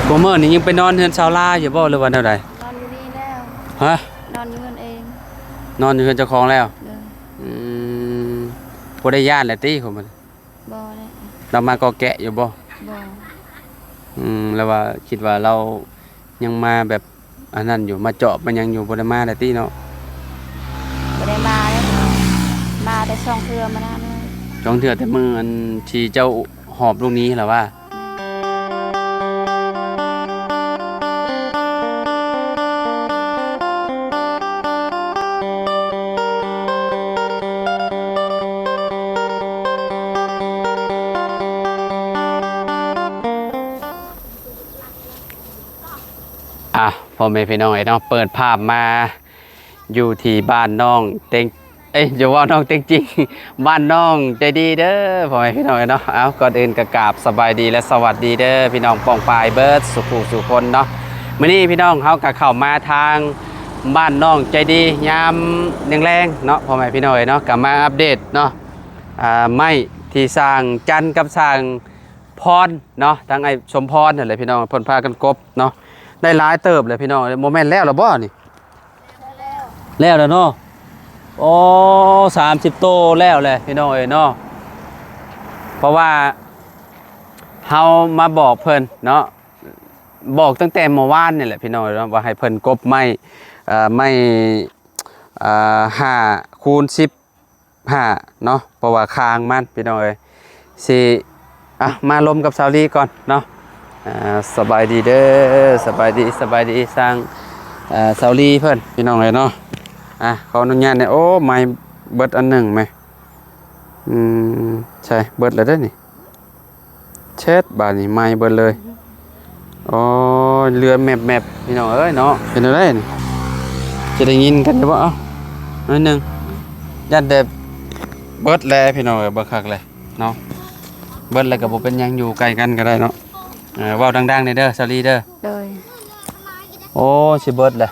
ຊຸມື້ນີ້ຍັງໄປນອນເຮືອນຊາວລາຢູ່ບໍ່ ຫຼືວ່າແນວໃດ? ນອນຢູ່ນີ້ແລ້ວ. ຮະ? ນອນຢູ່ເຮືອນເອງ. ນອນຢູ່ເຮືອນເຈົ້າຂອງແລ້ວ? ໂດຍ. ອືມ ບໍ່ໄດ້ຢ້ານແລ້ວຕິ ຊຸມື້ນີ້? ບໍ່ແລ້ວ. ລາວມາເກາະແກະຢູ່ບໍ່? ບໍ່. ອືມ ລາວວ່າ ຄິດວ່າລາວຍັງມາແບບ ອັນນັ້ນຢູ່ ມາຈອບມາຫຍັງຢູ່ ບໍ່ໄດ້ມາແລ້ວຕິເນາະ? ບໍ່ໄດ້ມາເລີຍ ມາແຕ່ສອງເທື່ອມານະ. ສອງເທື່ອແຕ່ມື້ອັນທີ່ເຈົ້າຫອບລູກໜີຫັ້ນລະວ່າ. ອ່ະ ພໍ່ແມ່ພີ່ນ້ອງເອີຍເນາະ ເປີດພາບມາຢູ່ທີ່ບ້ານນ້ອງເຕັງ ເອີຍ ຢ່າເວົ້ານ້ອງເຕັງຈິງ ບ້ານນ້ອງໃຈດີເດີ ພໍ່ແມ່ພີ່ນ້ອງເອີຍເນາະ. ເອົາ ກ່ອນອື່ນກໍກາບສະບາຍດີ ແລະ ສະຫວັດດີເດີ ພີ່ນ້ອງປ້ອງປາຍເບິດສູ່ຜູ້ສູ່ຄົນເນາະ. ມື້ນີ້ພີ່ນ້ອງເຮົາກໍເຂົ້າມາທາງບ້ານນ້ອງໃຈດີ ຍາມແລງໆເນາະ ພໍ່ແມ່ພີ່ນ້ອງເອີຍເນາະ ກໍມາອັບເດດເນາະ ອ່າ ໄມ້ທີ່ຊ່າງຈັນກັບຊ່າງ ພອນເນາະ ທາງອ້າຍສົມພອນຫັ້ນແຫຼະພີ່ນ້ອງ ເພິ່ນພາກັນກົບເນາະ ໄດ້ຫຼາຍເຕີບແຫຼະພີ່ນ້ອງ. ບໍ່ແມ່ນແລ້ວລະບໍ່ນີ້? ແລ້ວແລ້ວເນາະ. ໂອ້ ສາມສິບໂຕແລ້ວແຫຼະພີ່ນ້ອງເອີຍເນາະ. ເພາະວ່າເຮົາມາບອກເພິ່ນເນາະ ບອກຕັ້ງແຕ່ເມື່ອວານນີ້ແຫຼະພີ່ນ້ອງເນາະ ວ່າໃຫ້ເພິ່ນກົບໄມ້ ເອີ ໄມ້ ເອີ ຫ້າຄູນສິບ ຫ້າເນາະ ເພາະວ່າຄາງມັນພີ່ນ້ອງເອີຍ. ຊິ ອ່ະ ມາລົມກັບສາວລີກ່ອນເນາະ. ອ່າ ສະບາຍດີເດີ ສະບາຍດີ ສະບາຍດີ ທາງ ເອີ ສາວລີເພິ່ນພີ່ນ້ອງເອີຍເນາະ. ອ່ະ ຂໍອະນຸຍາດແດ່. ໂອ້ ໄມ້ເບິດອັນໜຶ່ງແມ. ອືມ ໃຊ່ ເບິດແລ້ວເດ້ນີ້. ເຊັດ ບາດນີ້ໄໝ້ເບິດເລີຍ. ໂອ້ຍ ເຫຼືອແມັບໆ ພີ່ນ້ອງເອີຍເນາະ. ເປັນແນວໃດນີ້ ຈະໄດ້ຍິນກັນຢູ່ບໍ່? ເອົ້າ ໜ້ອຍໜຶ່ງ ຢ້ານແຕ່ເບິດແຫຼະພີ່ນ້ອງເອີຍ. ເບິ່ງຄັກແຫຼະເນາະ ເບິດແລ້ວກໍບໍ່ເປັນຫຍັງ ຢູ່ໃກ້ກັນກໍໄດ້ເນາະ. ເອີ ເວົ້າດັງໆແດ່ເດີ ສາວລີເດີ. ໂດຍ. ໂອ້ ຊິເບິດແຫຼະ.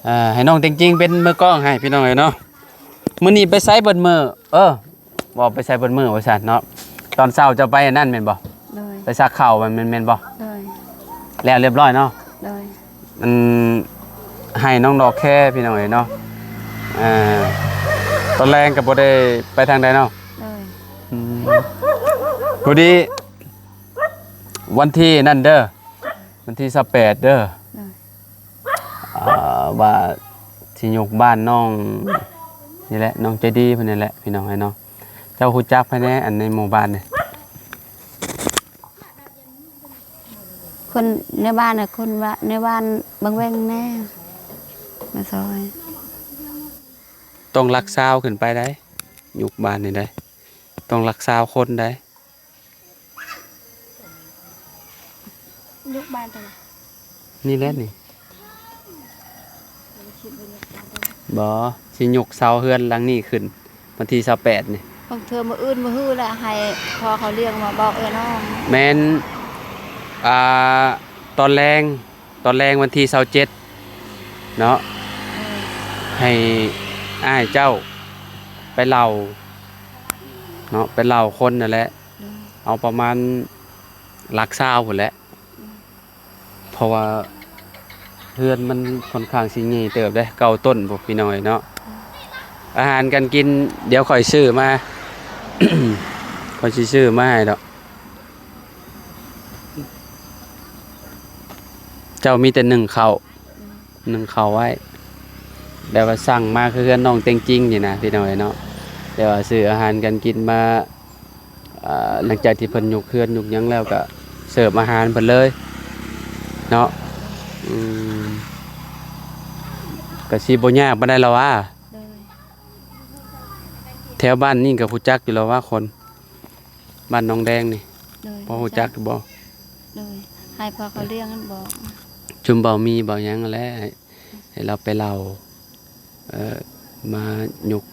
ອ່າ ໃຫ້ນ້ອງເຕັງຈິງເປັນມືກ້ອງໃຫ້ ພີ່ນ້ອງເອີຍເນາະ. ມື້ນີ້ໄປໃສເບິດມື້? ເອີ ບໍ່ໄປໃສເບິດມື້ວ່າຊັ້ນເນາະ. ຕອນເຊົ້າເຈົ້າໄປອັນນັ້ນແມ່ນບໍ່? ໂດຍ. ໄປຊັກເຂົ້າແມ່ນ ແມ່ນບໍ່? ໂດຍ. ແລ້ວຮຽບຮ້ອຍເນາະ? ໂດຍ. ອັນ ໃຫ້ນ້ອງດອກແຄ ພີ່ນ້ອງເອີຍເນາະ. ເອີ ຕອນແລງກໍບໍ່ໄດ້ໄປທາງໃດເນາະ? ໂດຍ. ອືມ ພໍດີ ວັນທີນັ້ນເດີ ວັນທີຊາວແປດເດີ. ໂດຍ. ອ່າ ວ່າຊິຍົກບ້ານນ້ອງນີ້ແຫຼະ ນ້ອງໃຈດີເພິ່ນນີ້ແຫຼະ ພີ່ນ້ອງເອີຍເນາະ. ເຈົ້າຮູ້ຈັກໃຜແດ່ ອັນໃນໝູ່ບ້ານນີ້? ຄົນໃນບ້ານນະ ຄົນວ່າໃນບ້ານເບິ່ງແວ່ງແດ່ ມາຊ່ອຍ. ຕ້ອງຫຼັກຊາວຂຶ້ນໄປໄດ໋ ຍຸກບ້ານນີ້ໄດ໋ ຕ້ອງຫຼັກຊາວຄົນໄດ໋. ຍຸກບ້ານຕົວໃດ? ນີ້ແຫຼະນີ້. ບໍ່ ຊິຍົກເສົາເຮືອນຫຼັງນີ້ຂຶ້ນ ວັນທີຊາວແປດນີ້. ບາງເທື່ອມື້ອື່ນມື້ຮືແຫຼະ ໃຫ້ພໍ່ເຂົາລ້ຽງມາບອກເອື້ອຍນ້ອງ. ແມ່ນ ອ່າ ຕອນແລງ ຕອນແລງວັນທີຊາວເຈັດເນາະ ເອີ ໃຫ້ອ້າຍເຈົ້າໄປເລົ່າເນາະ ໄປເລົ່າຄົນນັ້ນແຫຼະ ເອີ ເອົາປະມານຫຼັກຊາວພຸ້ນແຫຼະ ເອີ ເພາະວ່າເຮືອນມັນຂ້ອນຂ້າງຊິໃຫຍ່ເຕີບເດ້ ເກົ້າຕົ້ນພຸ້ນ ພີ່ນ້ອງເອີຍເນາະ. ເອີ ອາຫານການກິນ ດຽວຂ້ອຍຊື້ມາ ຂ້ອຍຊິຊື້ມາໃຫ້ດອກ. ເຈົ້າມີແຕ່ໜຶ້ງເຂົ້າ ໜຶ້ງເຂົ້າໄວ້ ແບບວ່າສັ່ງມາຄືເຮືອນນ້ອງເຕັງຈິງນີ້ນະ ພີ່ນ້ອງເອີຍເນາະ. ແບບວ່າຊື້ອາຫານການກິນມາ ເອີ ຫຼັງຈາກທີ່ເພິ່ນຍົກເຮືອນຍົກຫຍັງແລ້ວ ກໍເສີບອາຫານເພິ່ນເລີຍເນາະ. ອືມ ກໍຊິບໍ່ຍາກປານໃດລະຫວາ. ໂດຍ. ແຖວບ້ານນີ້ກໍຮູ້ຈັກຢູ່ລະຫວາ ຄົນບ້ານໜອງແດງນີ້. ໂດຍ. ພໍຮູ້ຈັກຢູ່ບໍ່? ໂດຍ. ໃຫ້ພໍ່ເຂົາລ້ຽງນັ້ນບໍ? ຊຸມເບົາມີເບົາຫຍັງຫັ້ນແຫຼະ ໃຫ້ ໃຫ້ລາວໄປເລົ່າ ເອີ ມາຍົກ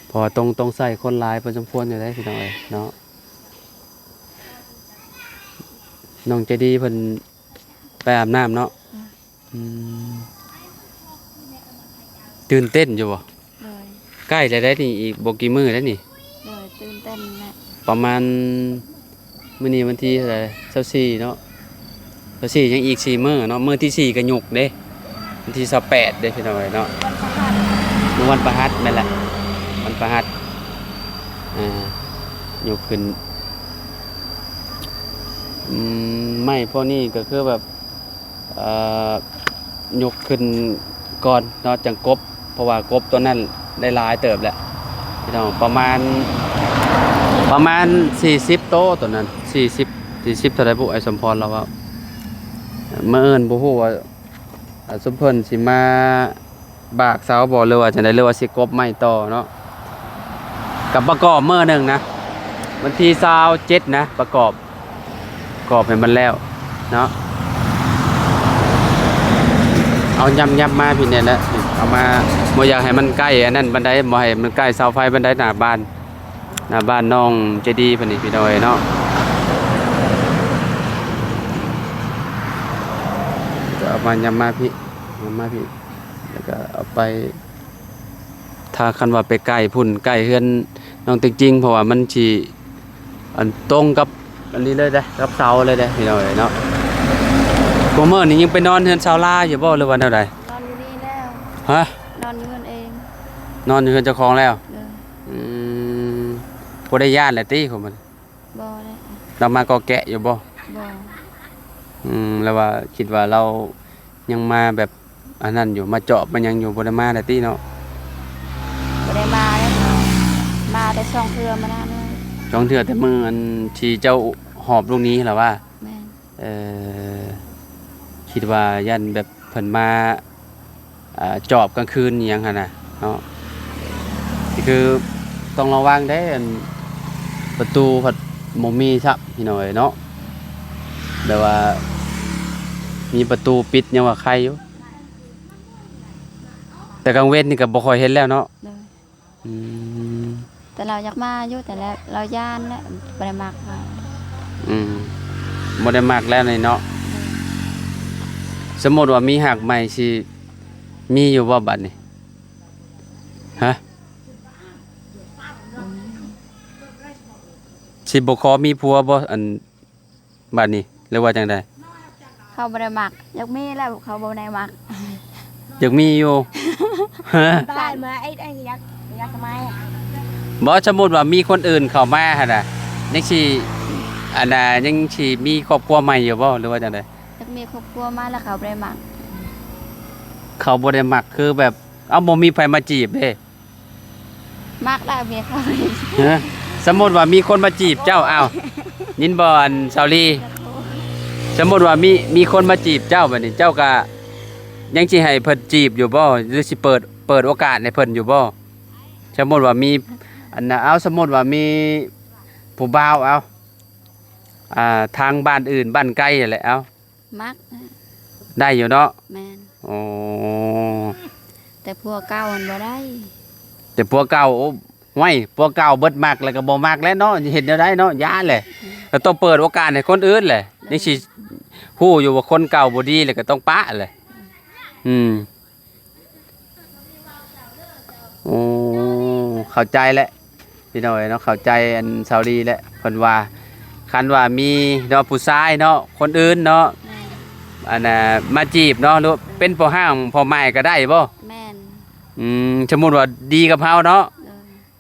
ເພາະວ່າຕ້ອງ ຕ້ອງໃຊ້ຄົນຫຼາຍພໍສົມຄວນຢູ່ເດ້ ພີ່ນ້ອງເອີຍເນາະ. ນ້ອງໃຈດີເພິ່ນໄປອາບນ້ຳເນາະ. ອືມ ອືມ ຕື່ນເຕັ້ນຢູ່ບໍ່? ໂດຍ. ໃກ້ແລ້ວໄດ໋ນີ້ ອີກບໍ່ກີ່ມື້ແລ້ວນີ້. ໂດຍ ຕື່ນເຕັ້ນແຫຼະ. ປະມານ ມື້ນີ້ວັນທີເທົ່າໃດ? ຊາວສີ່ເນາະ. ເພິ່ນຊິຍັງອີກສີ່ມື້ເນາະ, ມື້ທີສີ່ກໍຍົກເດ້ ວັນທີຊາວແປດເດ້ ພີ່ນ້ອງເອີຍເນາະ. ວັນພະຫັດ ມື້ວັນພະຫັດແມ່ນແຫຼະ ວັນພະຫັດ ອ່າ ຍົກຂຶ້ນ. ອືມ ໄມ້ພວກນີ້ກໍຄືແບບ ເອີ ຍົກຂຶ້ນກ່ອນເນາະ ຈັ່ງກົບ ເພາະວ່າກົບຕົວນັ້ນໄດ້ຫຼາຍເຕີບແຫຼະ ພີ່ນ້ອງ, ປະມານ ປະມານສີ່ສິບໂຕ ຕົວນັ້ນ ສີ່ສິບ ສີ່ສິບເທົ່າໃດບຸ ອ້າຍສົມພອນລາວເວົ້າ. ມື້ອື່ນບໍ່ຮູ້ວ່າ ອ່າ ຊຸມເພິ່ນຊິມາບາກເສົາບໍ່ ຫຼືວ່າຈັ່ງໃດ ຫຼືວ່າຊິກົບໄມ້ຕໍ່ເນາະ. ກັບປະກອບມື້ໜຶ່ງນະ ວັນທີຊາວເຈັດນະ ປະກອບ ປະກອບໃຫ້ມັນແລ້ວເນາະ. ເອົາ ຫຍັບໆ ມາພີ້ແດ່ລະ ເອົາມາ ບໍ່ຢາກໃຫ້ມັນໃກ້ອັນນັ້ນປານໃດ ບໍ່ໃຫ້ມັນໃກ້ເສົາໄຟປານໃດ ໜ້າບ້ານ ໜ້າບ້ານນ້ອງໃຈດີເພິ່ນນີ້ ພີ່ນ້ອງເອີຍເນາະ. ເອົາມາ ຫຍັບມາພີ້ ຫຍັບມາພີ້ ແລ້ວກໍເອົາໄປ ຖ້າຄັນວ່າໄປໃກ້ພຸ້ນ ໃກ້ເຮືອນນ້ອງເຕັງຈິງ ເພາະວ່າມັນຊິ ອັນ ຕົງກັບອັນນີ້ເລີຍເດ້ ກັບເສົາເລີຍເດ້ ພີ່ນ້ອງເອີຍເນາະ. ຊຸມມື້ນີ້ຍັງໄປນອນເຮືອນສາວລາຢູ່ບໍ່ ຫຼືວ່າແນວໃດ? ນອນຢູ່ນີ້ແລ້ວ. ຮະ? ນອນຢູ່ເຮືອນເອງ. ນອນຢູ່ເຮືອນເຈົ້າຂອງແລ້ວ? ໂດຍ. ອືມ ບໍ່ໄດ້ຢ້ານແຫຼະຕິ ຄົນມັນ? ບໍ່ແຫຼະ. ລາວມາເກາະແກະຢູ່ບໍ່? ບໍ່. ອືມ ແລ້ວວ່າຄິດວ່າລາວຍັງມາແບບ ອັນນັ້ນຢູ່ ມາຈອບມາຫຍັງຢູ່ ບໍ່ໄດ້ມາແລ້ວຕິເນາະ? ບໍ່ໄດ້ມາແລ້ວ ມາແຕ່ສອງເທື່ອມານານເລີຍ. ສອງເທື່ອ ແຕ່ມື້ອັນທີ່ເຈົ້າຫອບລູກໜີຫັ້ນລະວ່າ? ແມ່ນ. ເອີ ຄິດວ່າຢ້ານແບບເພິ່ນມາ ອ່າ ຈອບກາງຄືນອີ່ຫຍັງຫັ້ນນະເນາະ. ຄືຕ້ອງລະວັງເດ້ ອັນ ປະຕູພັດບໍ່ມີຊ້ຳ ພີ່ນ້ອງເອີຍເນາະ, ແບບວ່າມີປະຕູປິດຍັງວ່າໄຄຢູ່. ແຕ່ກາງເວັນນີ້ກໍບໍ່ຄ່ອຍເຫັນແລ້ວເນາະ? ໂດຍ. ອືມ ແຕ່ລາວຢາກມາຢູ່ ແຕ່ລາວ ລາວຢ້ານແຫຼະ ບໍ່ໄດ້ມັກລາວ. ອືມ ບໍ່ໄດ້ມັກແລ້ວນີ້ເນາະ. ໂດຍ. ສົມມຸດວ່າມີຮັກໃໝ່ ຊິມີຢູ່ບໍ່ບັດນີ້? ຮະ? ອືມ ຊິບໍ່ຂໍມີຜົວບໍ່ ອັນ ບາດນີ້ ຫຼືວ່າຈັ່ງໃດ? ເຂົາບໍ່ໄດ້ມັກ. ຢາກມີແລ້ວ ເຂົາບໍ່ໄດ້ມັກ. ຢາກມີຢູ່. ຕາຍມາໄອ້ ໄອ້ ຢາກ ຢາກມາ. ບໍ່ ສົມມຸດວ່າມີຄົນອື່ນເຂົ້າມາຫັ້ນນະ ຍັງຊິ ອັນນະ ຍັງຊິມີຄອບຄົວໃໝ່ຢູ່ບໍ່ ຫຼືວ່າຈັ່ງໃດ? ຢາກມີຄອບຄົວໃໝ່ແລ້ວ ເຂົາບໍ່ໄດ້ມັກ. ເຂົາບໍ່ໄດ້ມັກ ຄືແບບ ເອົ້າ ບໍ່ມີໃຜມາຈີບເດ້? ມັກໄດ້ເມຍເຂົາ. ຮະ? ສົມມຸດວ່າມີຄົນມາຈີບເຈົ້າ ອ້າວ ຍິນບໍ່ ອັນສາວລີ? ສົມມຸດວ່າມີ ມີຄົນມາຈີບເຈົ້າ ບາດນີ້ເຈົ້າກະຍັງຊິໃຫ້ເພິ່ນຈີບຢູ່ບໍ່ ຫຼືຊິເປີດ ເປີດໂອກາດໃຫ້ເພິ່ນຢູ່ບໍ່? ສົມມຸດວ່າມີ ອັນນະ ເອົາ ສົມມຸດວ່າມີຜູ້ບ່າວ ເອົາ ອ່າ ທາງບ້ານອື່ນ ບ້ານໄກຫັ້ນແຫຼະ ເອົາ ມັກນະ. ໄດ້ຢູ່ເນາະ? ແມ່ນ. ໂອ້ ແຕ່ຜົວເກົ່າຫັ້ນບໍ່ໄດ້. ແຕ່ຜົວເກົ່າ ໂອ້ ຫ້ວຍ ຜົວເກົ່າເບິດມັກແລ້ວກໍບໍ່ມັກແລ້ວເນາະ ເຮັດແນວໃດເນາະ ຢ່າແຫຼະ. ອືມ ກໍຕ້ອງເປີດໂອກາດໃຫ້ຄົນອື່ນແຫຼະ. ໂດຍ. ຍັງຊິຮູ້ຢູ່ວ່າຄົນເກົ່າບໍ່ດີ ແລ້ວກໍຕ້ອງປະແຫຼະ. ອືມ ອືມ ໂອ້ ເຂົ້າໃຈແຫຼະ ພີ່ນ້ອງເອີຍເນາະ, ເຂົ້າໃຈອັນສາວລີແຫຼະ. ເພິ່ນວ່າ ຄັນວ່າມີເນາະ ຜູ້ຊາຍເນາະ ຄົນອື່ນເນາະ ແມ່ນ ອັນນ່າ ມາຈີບເນາະ ຫຼືເປັນພໍ່ຮ້າງພໍ່ໝ້າຍກໍໄດ້ບໍ່? ແມ່ນ. ອືມ ສົມມຸດວ່າດີກັບເຮົາເນາະ. ໂດ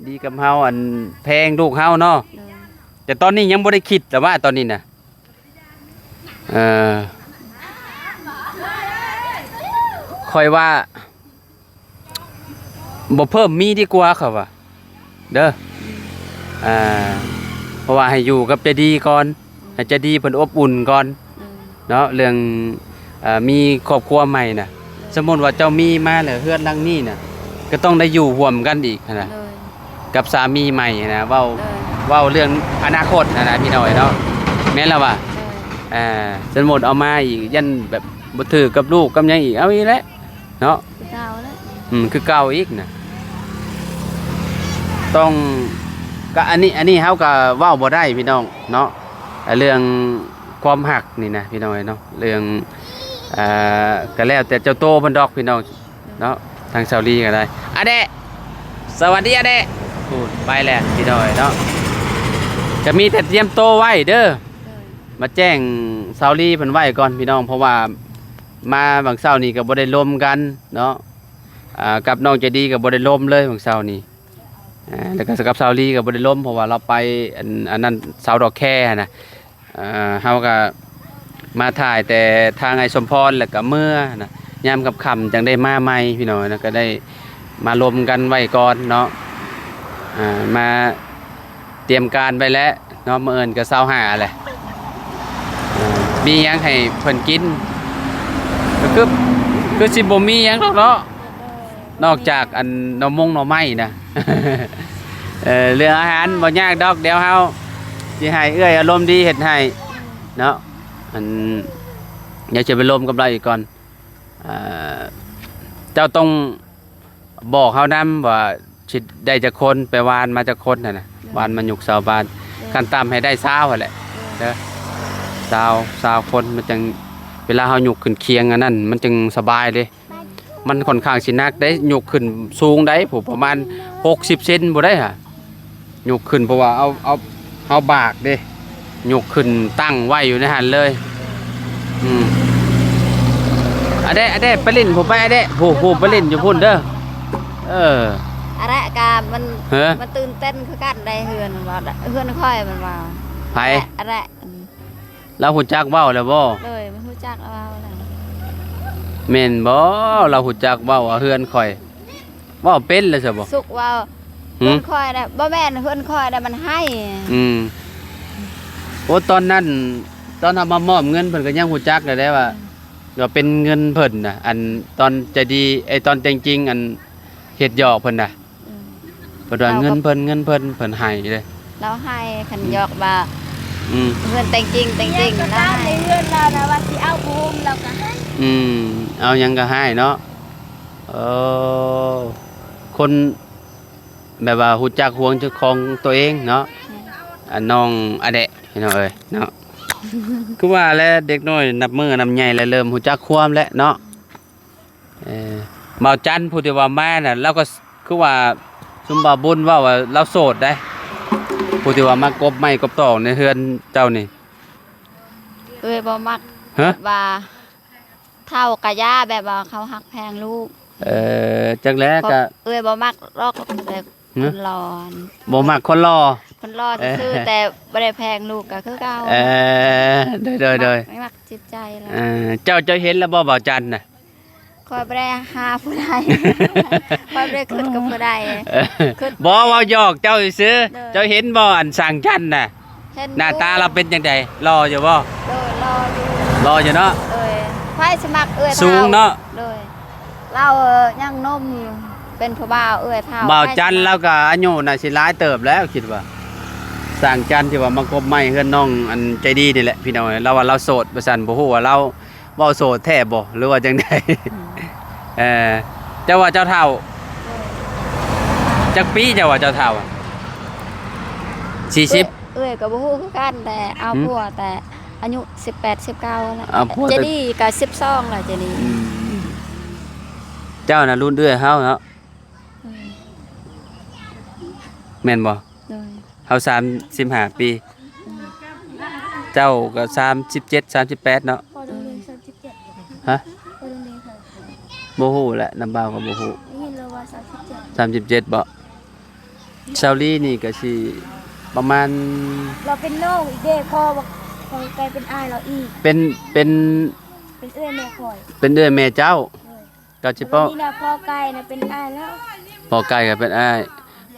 ຍ. ດີກັບເຮົາ ອັນແພງລູກເຮົາເນາະ. ໂດຍ. ແຕ່ຕອນນີ້ຍັງບໍ່ໄດ້ຄິດແລ້ວວ່າ ຕອນນີ້ນະ ເອີ ຂ້ອຍວ່າບໍ່ເພີ່ມມີດີກວ່າ ຂ້ອຍວ່າເດີ. ອ່າ ເພາະວ່າໃຫ້ຢູ່ກັບໃຈດີກ່ອນ ໃຫ້ໃຈດີເພິ່ນອົບອຸ່ນກ່ອນ ໂດຍ ເນາະ. ເລື່ອງ ເອີ ມີຄອບຄົວໃໝ່ນະ ໂດຍ ສົມມຸດວ່າເຈົ້າມີມາແລ້ວ ເຮືອນຫຼັງນີ້ນະ ກໍຕ້ອງໄດ້ຢູ່ຮ່ວມກັນອີກຫັ້ນນະ. ໂດຍ. ກັບສາມີໃໝ່ນະ ເວົ້າ ໂດຍ ເວົ້າເລື່ອງອະນາຄົດຫັ້ນນະ ພີ່ນ້ອງເອີຍເນາະ. ແມ່ນລະວ່າ ໂດຍ ອ່າ ສົມມຸດເອົາມາອີກ ຢ້ານແບບບໍ່ຖືກກັບລູກກັບຫຍັງອີກ ເອົາອີກແຫຼະເນາະ. ຄືເກົ່າແຫຼະ. ອືມ ຄືເກົ່າອີກນະ ຕ້ອງ ກະອັນນີ້ ອັນນີ້ເຮົາກະເວົ້າບໍ່ໄດ້ ພີ່ນ້ອງເນາະ. ເລື່ອງຄວາມຮັກນີ້ນະ ພີ່ນ້ອງເອີຍເນາະ ເລື່ອງ ອ່າ ກະແລ້ວແຕ່ເຈົ້າໂຕເພິ່ນດອກ ພີ່ນ້ອງເນາະ. ທາງສາວລີກໍໄດ້ ອາແດະ ສະຫວັດດີອາແດະ ພຸ້ນໄປແລ້ວ ພີ່ນ້ອງເອີຍເນາະ. ກະມີແຕ່ຕຽມໂຕໄວ້ເດີ. ໂດຍ. ມາແຈ້ງສາວລີເພິ່ນໄວ້ກ່ອນພີ່ນ້ອງ ເພາະວ່າມາຫວ່າງເຊົ້ານີ້ກໍບໍ່ໄດ້ລົມກັນເນາະ ອ່າ ກັບນ້ອງໃຈດີກໍບໍ່ໄດ້ລົມເລີຍຫວ່າງເຊົ້ານີ້ ອ່າ ແລ້ວກໍກັບສາວລີກໍບໍ່ໄດ້ລົມ ເພາະວ່າລາວໄປອັນ ອັນນັ້ນເສົາດອກແຄຫັ້ນນະ ອ່າ ເຮົາກໍມາຖ່າຍແຕ່ທາງອ້າຍສົມພອນ ແລ້ວກໍເມືອນະ ຍາມຄ່ຳໆຈັ່ງໄດ້ມາໃໝ່ພີ່ນ້ອງເນາະ ກໍໄດ້ມາລົມກັນໄວ້ກ່ອນເນາະ ອ່າ ມາຕຽມການໄວ້ແລ້ວເນາະ ມື້ອື່ນກໍຊາວຫ້າແຫຼະ ອ່າ ມີຫຍັງໃຫ້ເພິ່ນກິນ ກໍຄື ຄືຊິບໍ່ມີຫຍັງດອກເນາະ ນອກຈາກອັນໜໍ່ມົງໜໍ່ໄມ້ນະ ເອີ ເລື່ອງອາຫານບໍ່ຍາກດອກ ດຽວເຮົາຊິໃຫ້ເອື້ອຍອາລົມດີເຮັດໃຫ້ເນາະ ອັນ ດຽວຈະໄປລົມກັບລາວອີກກ່ອນ ອ່າ ເຈົ້າຕ້ອງບອກເຮົານຳວ່າຊິໄດ້ຈັກຄົນ ໄປຫວ່ານມາຈັກຄົນຫັ້ນນະ ໂດຍ ຫວ່ານມາຫຍຸກເສົາບ້ານ ໂດຍ ຂັ້ນຕ່ຳໃຫ້ໄດ້ຊາວຫັ້ນແຫຼະ ໂດຍ ເດີ ຊາວ ຊາວຄົນ ມັນຈັ່ງ ເວລາເຮົາຫຍຸກຂຶ້ນຄຽງອັນນັ້ນ ມັນຈຶ່ງສະບາຍເດ້ ມັນຂ້ອນຂ້າງຊິໜັກເດ້ ຍົກຂຶ້ນສູງໄດ໋ ຜູ້ປະມານຫົກສິບເຊັນພຸ້ນໄດ໋ຫະ ຍົກຂຶ້ນ ເພາະວ່າເອົາ ເອົາ ເຮົາບາກເດ້ ຍົກຂຶ້ນຕັ້ງໄວ້ຢູ່ໃນຫັ້ນເລີຍ ອືມ ອະເດະ ອະເດະ ໄປຫຼິ້ນພຸ້ນ ໄປ ອະເດະ ຜູ້ ຜູ້ໄປຫຼິ້ນຢູ່ພຸ້ນເດີ ເອີ ອະເດະ ກະມັນ ຮະ ມັນຕື່ນເຕັ້ນຄືກັນໄດ໋ ເຮືອນ ເຮືອນຂ້ອຍ ມັນວ່າ ໃຜ ອະເດະ ລາວຮູ້ຈັກເວົ້າແລ້ວບໍ່? ໂດຍ ມັນຮູ້ຈັກເວົ້າແລ້ວ. ແມ່ນບໍ່? ລາວຮູ້ຈັກເວົ້າວ່າເຮືອນຂ້ອຍ ເວົ້າເປັນແລ້ວຊະບໍ່? ສຸກເວົ້າ ຫື? ເຮືອນຂ້ອຍນະ ບໍ່ແມ່ນ ເຮືອນຂ້ອຍນະ ມັນໃຫ້ ອືມ ໂອ້ ຕອນນັ້ນ ຕອນເຮົາມາມອບເງິນເພິ່ນກໍຍັງຮູ້ຈັກແລ້ວເດ້ວ່າ ອືມ ວ່າເປັນເງິນເພິ່ນນະ ອັນຕອນໃຈດີ ເອີ ຕອນແຕ່ງຈິງ ອັນເຮັດຫຍອກເພິ່ນນະ. ອືມ ເພິ່ນວ່າເງິນເພິ່ນ ເງິນເພິ່ນ ເພິ່ນໃຫ້ເດ້ ລາວໃຫ້ ຄັນ ອືມ ຫຍອກວ່າ ອືມ ເຮືອນແຕ່ງຈິງ ແຕ່ງຈິງ ເຮືອນລາວນະ ວ່າຊິເອົາຜ້າຫົ່ມ ລາວກໍໃຫ້ ອືມ ເອົາຫຍັງກໍໃຫ້ເນາະ ເອີ ຄົນແບບວ່າຮູ້ຈັກຫວງເຈົ້າຂອງຕົວເອງເນາະ ອືມ ອັນນ້ອງອະແດະ ພີ່ນ້ອງເອີຍເນາະ ຄືວ່າແຫຼະ ເດັກນ້ອຍນັບມື້ນັບໃຫຍ່ແລ້ວ ເລີ່ມຮູ້ຈັກຄວາມແລ້ວເນາະ. ເອີ ບ່າວຈັນຜູ້ທີ່ວ່າມານະ ລາວກໍຄືວ່າຊຸມບ່າວບຸນເວົ້າວ່າລາວໂສດໄດ໋ ຜູ້ທີ່ວ່າມາກົບໄມ້ກົບຕອກໃນເຮືອນເຈົ້ານີ້ ເອື້ອຍບໍ່ມັກ ຮະ ແບບວ່າເຖົ້າກະຢ່າ ແບບວ່າເຂົາຮັກແພງລູກ ເອີ ຈັກແລ້ວກະ ເອື້ອຍບໍ່ມັກດອກ ແບບ ຮະ ຄົນຫຼໍ່ ບໍ່ມັກຄົນຫຼໍ່ ຄົນຫຼໍ່ຊື່ໆ ເອີ ແຕ່ບໍ່ໄດ້ແພງລູກກໍຄືເກົ່າ ເອີ ໂດຍໆໆ ມັກ ໄມ່ມັກຈິດໃຈລາວ ເອີ ເຈົ້າ ເຈົ້າເຫັນແລ້ວບໍ່ບ່າວຈັນນະ? ຂ້ອຍບໍ່ໄດ້ຫາຜູ້ໃດ ຂ້ອຍບໍ່ໄດ້ຄິດກັບຜູ້ໃດ ເອີ ຄິດ ບໍ່ ເວົ້າຫຍອກເຈົ້າຊື່ໆ ໂດຍ ເຈົ້າເຫັນບໍ່ ອັນຊ່າງຈັນນະ ເຫັນຢູ່ ໜ້າຕາລາວເປັນຈັ່ງໃດ ຫຼໍ່ຢູ່ບໍ່? ໂດຍ ຫຼໍ່ຢູ່ ຫຼໍ່ຢູ່ເນາະ ໂດຍ ໃຜສະໝັກເອື້ອຍ ສູງເນາະ ໂດຍ ລາວຍັງໜຸ່ມຢູ່ ເປັນຜູ້ບ່າວເອື້ອຍເຖົ້າ ບ່າວຈັນລາວກໍອາຍຸໜ້າຊິຫຼາຍເຕີບແລ້ວ ຄິດວ່າ ຊ່າງຈັນທີ່ວ່າມາກົບໄມ້ເຮືອນນ້ອງອັນໃຈດີນີ້ແຫຼະ ພີ່ນ້ອງເອີຍ ລາວວ່າລາວໂສດວ່າຊັ້ນ ບໍ່ຮູ້ວ່າລາວ ເວົ້າໂສດແທ້ບໍ່ ຫຼືວ່າຈັ່ງໃດ? ອືມ ເອີ ເຈົ້າວ່າເຈົ້າເຖົ້າ ໂດຍ ຈັກປີເຈົ້າວ່າເຈົ້າເຖົ້າ? ສີ່ສິບ ເອື້ອຍ ເອື້ອຍກໍບໍ່ຮູ້ຄືກັນ ແຕ່ເອົາ ຫືມ ຜົວແຕ່ອາຍຸສິບແປດ ສິບເກົ້າແລ້ວ ເອົາຜົວ ເຈດີກໍສິບສອງແລ້ວ ເຈດີ ອືມ ເຈົ້ານະລຸ້ນເອື້ອຍເຮົາເນາະ ໂດຍ ແມ່ນບໍ່? ໂດຍ ເຮົາສາມສິບຫ້າປີ ອືມ ເຈົ້າກໍສາມສິບເຈັດ ສາມສິບແປດເນາະ ພໍໂຮງຮຽນສາມສິບເຈັດ ຮະ ພໍໂຮງຮຽນເທົ່າໃດ? ບໍ່ຮູ້ແຫຼະ ນ້ຳບ່າວກໍບໍ່ຮູ້ ໄດ້ຍິນລາວວ່າສາມສິບເຈັດ ສາມສິບເຈັດບໍ? ຊາວລີນີ້ກໍຊິປະມານ ລາວເປັນນ້ອງອີກເດ້ ພໍ່ບັກ ພໍ່ໄກ່ເປັນອ້າຍລາວອີກ ເປັນ ເປັນ ເປັນເອື້ອຍແມ່ຂ້ອຍ ເປັນເອື້ອຍແມ່ເຈົ້າ ໂດຍ ກໍຊິພໍ່ ອັນນີ້ນະ ພໍ່ໄກ່ນະເປັນອ້າຍແລ້ວ ພໍ່ໄກ່ກໍເປັນອ້າຍ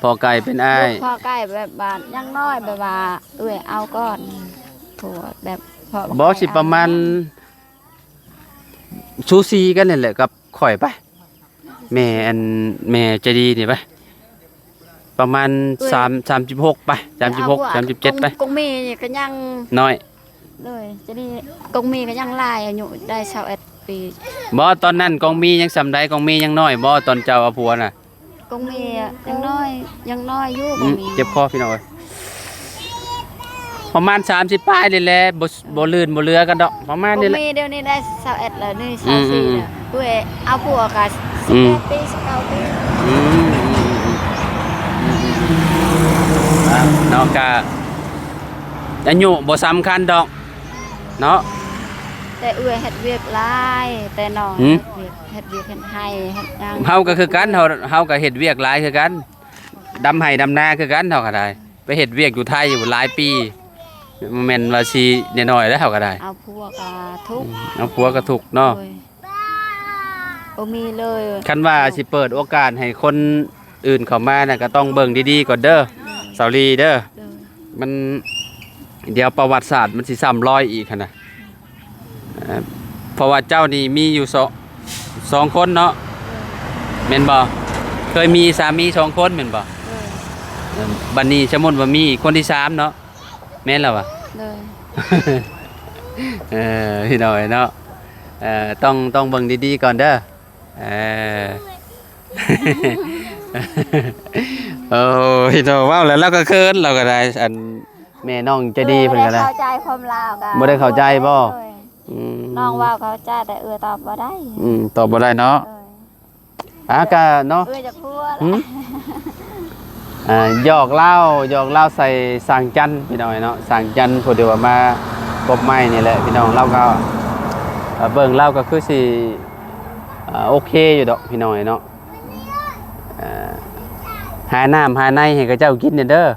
ພໍ່ໄກ່ເປັນອ້າຍ ພໍ່ໄກ່ແບບວ່າຍັງນ້ອຍ ແບບວ່າເອື້ອຍເອົາກ່ອນ ຜົວແບບພໍ່ ບໍ່ ຊິປະມານສູສີກັນນີ້ແຫຼະກັບຂ້ອຍໄປ ແມ່ອັນ ແມ່ໃຈດີນີ້ໄປ ປະມານ ເອື້ອຍ ສາມ ສາມສິບຫົກໄປ ສາມສິບຫົກ ສາມສິບເຈັດໄປ ກົງ ກົງມີກໍຍັງນ້ອຍ ໂດຍ ຈະນີ້ກົງມີກໍຍັງຫຼາຍ ອາຍຸໄດ້ຊາວເອັດປີ ບໍ່ ຕອນນັ້ນກົງມີຍັງສ່ຳໃດ ກົງມີຍັງນ້ອຍບໍ່ ຕອນເຈົ້າເອົາຜົວນະ ກົງມີຍັງນ້ອຍ ຍັງນ້ອຍຢູ່ ອືມ ກົງມີ ເຈັບຄໍພີ່ນ້ອງເອີຍ ປະມານສາມສິບປາຍນີ້ແຫຼະ ບໍ່ ບໍ່ລື່ນບໍ່ເຫຼືອກັນດອກ ປະມານນີ້ແຫຼະ ກົງມີດຽວນີ້ໄດ້ຊາວເອັດແລ້ວ ນີ້ ອືມ ຊາວສີ່ແລ້ວ ອືມ ເອື້ອຍເອົາຜົວກໍ ອືມ ສິບແປດປີ ສິບເກົ້າປີ ອືມ ອືມ ອືມ ອືມ ເນາະ ກະອາຍຸບໍ່ສຳຄັນດອກ ເນາະ ແຕ່ເອື້ອຍເຮັດວຽກຫຼາຍ ແຕ່ນ້ອງ ຫືມ? ເຮັດວຽກ ເຮັດວຽກເຮັດໄຮ່ເຮັດຫຍັງ ເຮົາກໍຄືກັນ ເຮົາ ເຮົາກໍເຮັດວຽກຫຼາຍຄືກັນ ດຳໄຮ່ດຳນາຄືກັນ ເຮົາກໍໄດ້ ໄປເຮັດວຽກຢູ່ໄທຫຼາຍປີ ບໍ່ແມ່ນວ່າຊິນ້ອຍໆ ແລ້ວເຮົາກໍໄດ້ ເອົາຜົວກໍທຸກ ເອົາຜົວກໍທຸກເນາະ ໂດຍ ບໍ່ມີເລີຍ ຄັນວ່າຊິເປີດໂອກາດໃຫ້ຄົນອື່ນເຂົ້າມານະ ກໍຕ້ອງເບິ່ງດີໆກ່ອນເດີ ໂດຍ ສາວລີເດີ ໂດຍ ມັນ ດຽວປະຫວັດສາດມັນຊິຊ້ຳລອຍອີກຫັ້ນນະ ເອີ ເພາະວ່າເຈົ້ານີ້ມີຢູ່ສອງ ສອງຄົນເນາະ ໂດຍ ແມ່ນບໍ່? ເຄີຍມີສາມີສອງຄົນແມ່ນບໍ່? ໂດຍ ເອີ ບັດນີ້ສົມມຸດວ່າມີອີກຄົນທີສາມເນາະ ແມ່ນແລ້ວຫວາ? ໂດຍ ເອີ ພີ່ນ້ອງເອີຍເນາະ ເອີ ຕ້ອງ ຕ້ອງເບິ່ງດີໆກ່ອນເດີ ເອີ ໂອ້ຍ ເນາະ ເວົ້າແລ້ວລາວກໍເຂີນ ລາວກໍໄດ້ ອັນ ແມ່ນ້ອງໃຈດີເພິ່ນກໍໄດ້ ເຂົ້າໃຈຄວາມລາວກໍ ບໍ່ໄດ້ເຂົ້າໃຈບໍ່? ໂດຍ ອືມ ນ້ອງເວົ້າເຂົ້າໃຈ ແຕ່ເອື້ອຍຕອບບໍ່ໄດ້ ອືມ ຕອບບໍ່ໄດ້ເນາະ ໂດຍ ອາ ກະເນາະ ເອື້ອຍຈະພົວ ຫືມ? ອ່າ ຢອກລາວ ຢອກລາວໃສ່ສາງຈັນ ພີ່ນ້ອງເນາະ ສາງຈັນ ຜູ້ທີ່ວ່າມາກົບໄມ້ນີ້ແຫຼະ ພີ່ນ້ອງ ລາວກໍ ເອີ ເບິ່ງລາວກໍຄືຊິ ອ່າ ໂອເຄຢູ່ດອກ ພີ່ນ້ອງເນາະ ອ່າ ຫານ້ຳຫາໃນໃຫ້ເຂົາເຈົ້າກິນແດ່ເດີ ໂດຍ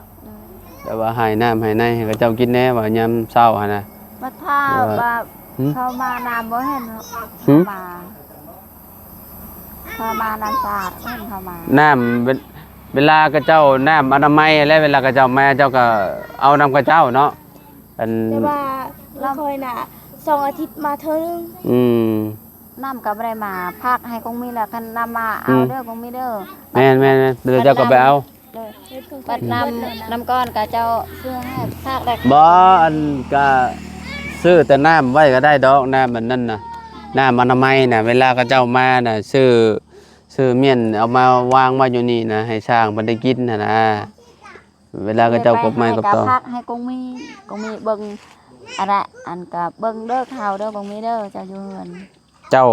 ແບບວ່າຫານ້ຳຫາໃນໃຫ້ເຂົາເຈົ້າກິນແດ່ ວ່າຍາມເຊົ້າຫັ້ນນະ ບັດຖ້າ ເອີ ວ່າ ຫືມ? ເຂົ້າມານ້ຳບໍ່ເຫັນເນາະ ຫືມ? ເຂົ້າມາ ເຂົ້າມານ້ຳສະອາດ ເຫັນເຂົ້າມາ ນ້ຳ ເວ ເວລາເຂົາເຈົ້າ ນ້ຳອະນາໄມຫັ້ນແຫຼະ ເວລາເຂົາເຈົ້າມາ ເຈົ້າກໍເອົານຳເຂົາເຈົ້າເນາະ ອັນ ແຕ່ວ່າລາວຂ້ອຍນະ ສອງອາທິດມາເທື່ອໜຶ່ງ ອືມ ນ້ຳກໍບໍ່ໄດ້ມາ ພາກໃຫ້ກົງມີແລ້ວ ຄັນນ້ຳມາເອົາເດີ ອືມ ກົງມີເດີ ແມ່ນໆໆ ເດີ ເຈົ້າກໍໄປເອົາ ໂດຍ ບັດນ້ຳ ນ້ຳກ້ອນກໍເຈົ້າຊື້ໃຫ້ ພາກໄດ້ ບໍ່ ອັນກະຊື້ແຕ່ນ້ຳໄວ້ກໍໄດ້ດອກ ນ້ຳອັນນັ້ນນະ ນ້ຳອະນາໄມນະ ເວລາເຂົາເຈົ້າມານະ ຊື້ ຊື້ມ້ຽນເອົາມາວາງໄວ້ຢູ່ນີ້ນະ ໃຫ້ຊ້າງເພິ່ນໄດ້ກິນຫັ້ນນະ ເວລາເຂົາເຈົ້າກົບໄມ້ກົບຕອກ ພາກໃຫ້ກົງມີ ກົງມີເບິ່ງ ອັນນະ ອັນກະເບິ່ງເດີ ຂ່າວເດີ ກົງມີເດີ ເຈົ້າຢູ່ເຮືອນ ເຈົ້າ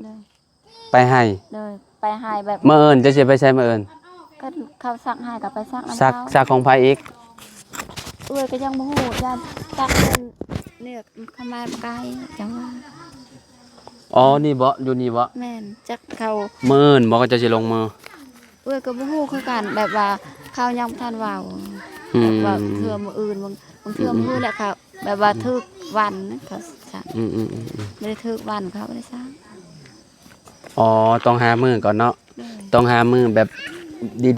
ໂດຍ ໄປໄຮ່ ໂດຍ ໄປໄຮ່ແບບ ມື້ອື່ນເຈົ້າຊິໄປໃສມື້ອື່ນ? ຄັນເຂົາຊັກໃຫ້ກໍໄປຊັກນຳ ຊັກ ເຂົາ ຊັກຂອງໃຜອີກ? ເອື້ອຍກໍຍັງບໍ່ຮູ້ ຢ້ານຊັກເພິ່ນ ເນຍ ເຂົາມາບໍ່ໄກ ຈັ່ງວ່າ ອໍ ນີ້ເບາະ ຢູ່ນີ້ເບາະ? ແມ່ນ ຈັກເຂົາ ມື້ອື່ນບໍ່ ເຂົາເຈົ້າຊິລົງມື? ເອື້ອຍກໍບໍ່ຮູ້ຄືກັນ ແບບວ່າເຂົາຍັງບໍ່ທັນເວົ້າ ອືມ ແບບວ່າເທື່ອມື້ອື່ນ ບາງ ບາງເທື່ອ ອືມ ມື້ແຫຼະ ເຂົາ ແບບວ່າ ອືມ ຖືກວັນເຂົາສະ ອືມໆໆໆ ບໍ່ໄດ້ຖືກວັນ ເຂົາບໍ່ໄດ້ສະ ອໍ ຕ້ອງຫາມື້ກ່ອນເນາະ ໂດຍ ຕ້ອງຫາມື້ແບບ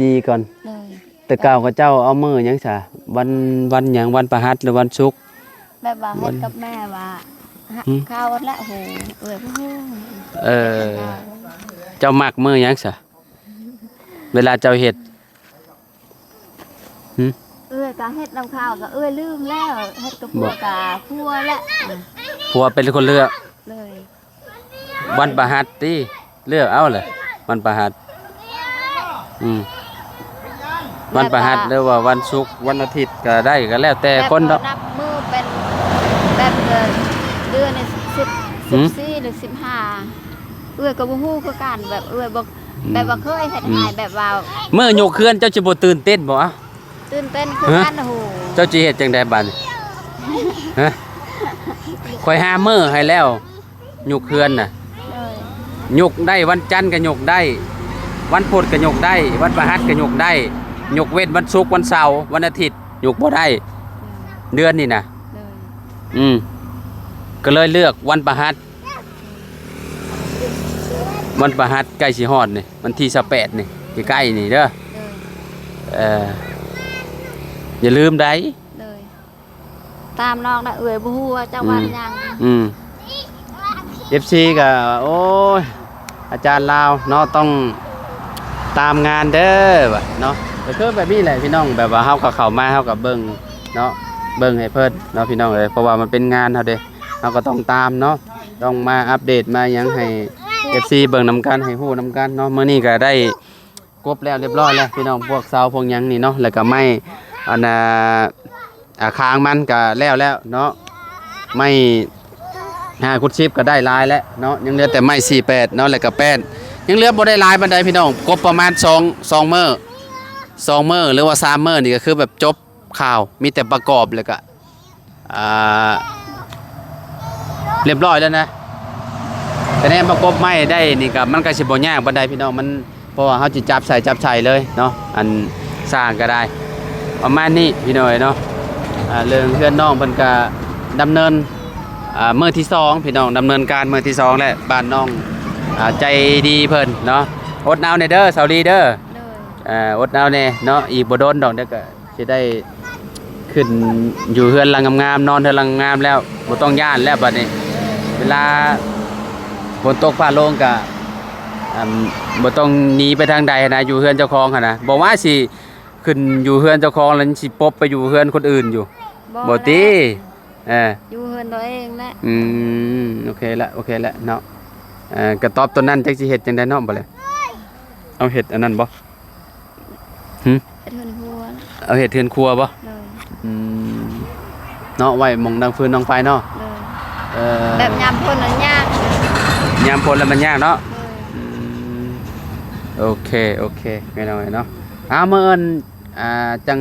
ດີໆກ່ອນ ໂດຍ ແຕ່ເກົ່າເຂົາເຈົ້າເອົາມື້ຫຍັງຊະ ວັນ ວັນຫຍັງ ວັນພະຫັດ ຫຼື ວັນສຸກ ແບບວ່າເຮັດກັບແມ່ວ່າ ຫືມ ເຂົາແຫຼະ ໂຫ ເອື້ອຍ ເອີ ເຈົ້າມັກມື້ຫຍັງຊະ ເວລາເຈົ້າເຮັດ ຫືມ? ເອື້ອຍກໍເຮັດນຳເຂົາ ກໍເອື້ອຍລືມແລ້ວ ເຮັດກັບຜົວກໍຜົວແຫຼະ ຜົວເປັນຄົນເລືອກ ໂດຍ ວັນພະຫັດຕິ ເລືອກເອົາແຫຼະ ວັນພະຫັດ ອືມ ວັນພະຫັດ ແບບວ່າ ຫຼືວ່າວັນສຸກ ວັນອາທິດກໍໄດ້ ກໍແລ້ວແຕ່ຄົນເນາະ ແບບວ່ານັບມື້ເປັນ ແບບ ເດືອນ ເດືອນນີ້ ສິບ ຫືມ ສິບສີ່ ຫຼື ສິບຫ້າ ເອື້ອຍກໍບໍ່ຮູ້ຄືກັນ ແບບເອື້ອຍບໍ່ ອືມ ແບບວ່າເຄີຍເຮັດໃຫ້ ອືມ ແບບວ່າ ມື້ຍົກເຮືອນເຈົ້າຊິບໍ່ຕື່ນເຕັ້ນບໍ່? ຕື່ນເຕັ້ນຄືກັນ ຫະ ໂຫ ເຈົ້າຊິເຮັດຈັ່ງໃດບາດນີ້? ຫະ ຂ້ອຍຫາມື້ໃຫ້ແລ້ວ ຍົກເຮືອນນະ ໂດຍ ຍົກໄດ້ ວັນຈັນກໍຍົກໄດ້ ວັນພຸດກໍຍົກໄດ້ ວັນພະຫັດກໍຍົກໄດ້ ຍົກເວັ້ນວັນສຸກ ວັນເສົາ ວັນອາທິດ ຍົກບໍ່ໄດ້ ອືມ ເດືອນນີ້ນະ ໂດຍ ອືມ ກໍເລີຍເລືອກວັນພະຫັດ ວັນພະຫັດໃກ້ຊິຮອດນີ້ ວັນທີຊາວແປດນີ້ ໃກ້ໆນີ້ເດີ ໂດຍ ເອີ ຢ່າລືມໃດ ໂດຍ ຕາມນ້ອງນະເອື້ອຍ ບໍ່ຮູ້ວ່າຈັກ ອືມ ວັນຫຍັງ ອືມ ເອັຟຊີກໍ ໂອ້ຍ ອາຈານລາວເນາະ ຕ້ອງຕາມງານເດີວ່າເນາະ ກໍຄືແບບນີ້ແຫຼະພີ່ນ້ອງ ແບບວ່າເຮົາກໍເຂົ້າມາ ເຮົາກໍເບິ່ງເນາະ ເບິ່ງໃຫ້ເພິ່ນເນາະ ພີ່ນ້ອງເອີຍ ເພາະວ່າມັນເປັນງານເຮົາເດ້ ເຮົາກໍຕ້ອງຕາມເນາະ ຕ້ອງມາອັບເດດມາຫຍັງໃຫ້ເອັຟຊີເບິ່ງນຳກັນ ໃຫ້ຮູ້ນຳກັນເນາະ ມື້ນີ້ກໍໄດ້ ກົບແລ້ວລຽບຮ້ອຍແລ້ວພີ່ນ້ອງ ພວກເສົາພວກຫຍັງນີ້ເນາະ ແລ້ວກໍໄມ້ ອັນນ່າ ອາ ຄາງມັນກໍແລ້ວແລ້ວເນາະ ໄມ້ຫ້າຄູນສິບກໍໄດ້ຫຼາຍແລ້ວເນາະ ຍັງເຫຼືອແຕ່ໄມ້ສີ່ແປດເນາະ ແລ້ວກໍແປ້ນ ຍັງເຫຼືອບໍ່ໄດ້ຫຼາຍປານໃດພີ່ນ້ອງ ກົບປະມານສອງ ສອງມື້ ສອງມື້ ຫຼືວ່າສາມມື້ນີ້ກໍຄືແບບຈົບຂ່າວ ມີແຕ່ປະກອບ ແລ້ວກໍ ອ່າ ຮຽບຮ້ອຍແລ້ວນະ. ຄະແນນປະກົບໄມ້ໄດ້ນີ້ກໍ ມັນກໍຊິບໍ່ຍາກປານໃດພີ່ນ້ອງ. ມັນ ເພາະວ່າເຮົາຊິຈັບໃສ່ ຈັບໃສ່ເລີຍເນາະ ອັນສ້າງກໍໄດ້ ປະມານນີ້ພີ່ນ້ອງເອີຍເນາະ. ອ່າ ເລື່ອງເຮືອນນ້ອງເພິ່ນກໍດຳເນີນ ອ່າ ມື້ທີສອງພີ່ນ້ອງ ດຳເນີນການມື້ທີສອງແລ້ວ ບ້ານນ້ອງ ອ່າ ໃຈດີເພິ່ນເນາະ. ອົດເອົາແດ່ເດີ ສາວລີເດີ. ໂດຍ. ອ່າ ອົດເອົາແດ່ເນາະ ອີກບໍ່ດົນດອກ ດຽວກໍຊິໄດ້ຂຶ້ນຢູ່ເຮືອນຫຼັງງາມໆ ນອນເຮືອນຫຼັງງາມແລ້ວ ບໍ່ຕ້ອງຢ້ານແລ້ວບັດນີ້. ເວລາຝົນຕົກຟ້າລົງກໍ ອັນ ບໍ່ຕ້ອງໜີໄປທາງໃດຫັ້ນນະ ຢູ່ເຮືອນເຈົ້າຂອງຫັ້ນນະ. ບໍ່ວ່າຊິຂຶ້ນຢູ່ເຮືອນເຈົ້າຂອງແລ້ວຊິປົບໄປຢູ່ເຮືອນຄົນອື່ນຢູ່ ບໍ່ ບໍ່ຕິ ແຫຼະ ເອີ ຢູ່ເຮືອນຕົວເອງແຫຼະ. ອືມ ໂອເຄລະ ໂອເຄລະເນາະ. ເອີ ກະຕອບຕົວນັ້ນ ຈັກຊິເຮັດຈັ່ງໃດເນາະ ບັດນີ້ ເອົາເຮັດອັນນັ້ນບໍ່? ຫຶ? ເຮັດເຮືອນຄົວ. ເອົາເຮັດເຮືອນຄົວບໍ່? ໂດຍ. ອືມ ເນາະ ໄວ້ໝ່ອງດັງຟືນດັງໄຟເນາະ. ໂດຍ. ເອີ ແບບຍາມຝົນມັນຍາກ ຍາມຝົນແລ້ວມັນຍາກເນາະ. ໂດຍ. ອືມ ໂອເຄ ໂອເຄ ແມ່ນເນາະ ເນາະ. ເອົາ ມື້ອື່ນ ອ່າ ຈັ່ງ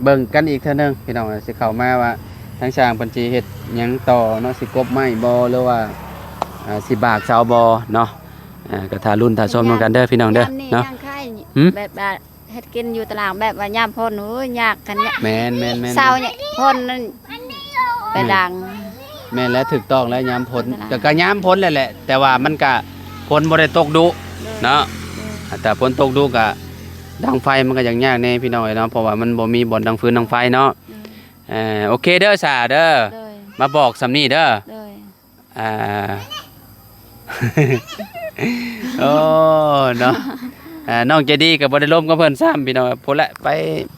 ເບິ່ງກັນອີກເທື່ອໜຶ່ງພີ່ນ້ອງ ຊິເຂົ້າມາວ່າທາງຊ່າງເພິ່ນຊິເຮັດຫຍັງຕໍ່ເນາະ ຊິກົບໄມ້ບໍ່ ຫຼືວ່າ ອ່າ ຊິບາກເສົາບໍ່ເນາະ. ອ່າ ກໍຖ້າລຸ້ນຖ້າຊົມນຳກັນເດີພີ່ນ້ອງເດີ ຍາມນີ້ ເນາະ. ຍັງໄຄ ຫຶ? ແບບວ່າເຮັດກິນຢູ່ຕະຫຼາງ ແບບວ່າຍາມຝົນ ໂອ້ຍ ຍາກຄັນເນຍ ແມ່ນໆໆໆ ເສົານີ້ຝົນນັ້ນໄປດັງ. ແມ່ນແລ້ວ ຖືກຕ້ອງແລ້ວ ຍາມຝົນ ຕະຫຼາງ ກໍ ກໍຍາມຝົນແຫຼະ ແຕ່ວ່າມັນກໍຝົນບໍ່ໄດ້ຕົກດຸ ໂດຍ ເນາະ. ໂດຍ. ຖ້າຝົນຕົກດຸກໍດັງໄຟມັນກໍຍັງຍາກແດ່ພີ່ນ້ອງເອີຍເນາະ ເພາະວ່າມັນບໍ່ມີບ່ອນດັງຟືນດັງໄຟເນາະ. ໂດຍ. ເອີ ໂອເຄເດີສາເດີ ໂດຍ ມາບອກສ່ຳນີ້ເດີ. ໂດຍ. ອ່າ ໂອ້ ເນາະ ອ່າ ນ້ອງໃຈດີກໍບໍ່ໄດ້ລົມກັບເພິ່ນຊ້ຳພີ່ນ້ອງ. ພຸ້ນແຫຼະ ໄປ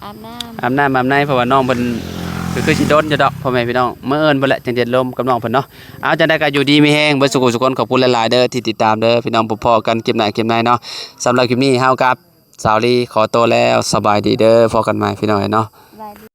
ອາບນ້ຳ ອາບນ້ຳອາບໃນ ເພາະວ່ານ້ອງເພິ່ນກໍຄືຊິດົນຢູ່ດອກ ພໍ່ແມ່ພີ່ນ້ອງ. ມື້ອື່ນພຸ້ນແຫຼະ ຈັ່ງຊິລົມກັບນ້ອງເພິ່ນເນາະ. ເອົາ ຈັ່ງໃດກໍຢູ່ດີມີແຮງເບິດສູ່ຜູ້ສູ່ຄົນ. ຂອບຄຸນຫຼາຍໆເດີທີ່ຕິດຕາມເດີພີ່ນ້ອງ. ພໍ້ກັນຄລິບໜ້າຄລິບໃນເນາະ. ສຳລັບຄລິບນີ້ ເຮົາກັບສາວລີຂໍຕົວແລ້ວ ສະບາຍດີເດີ. ພໍ້ກັນໃໝ່ພີ່ນ້ອງເອີຍເນາະ. ສະບາຍດີ.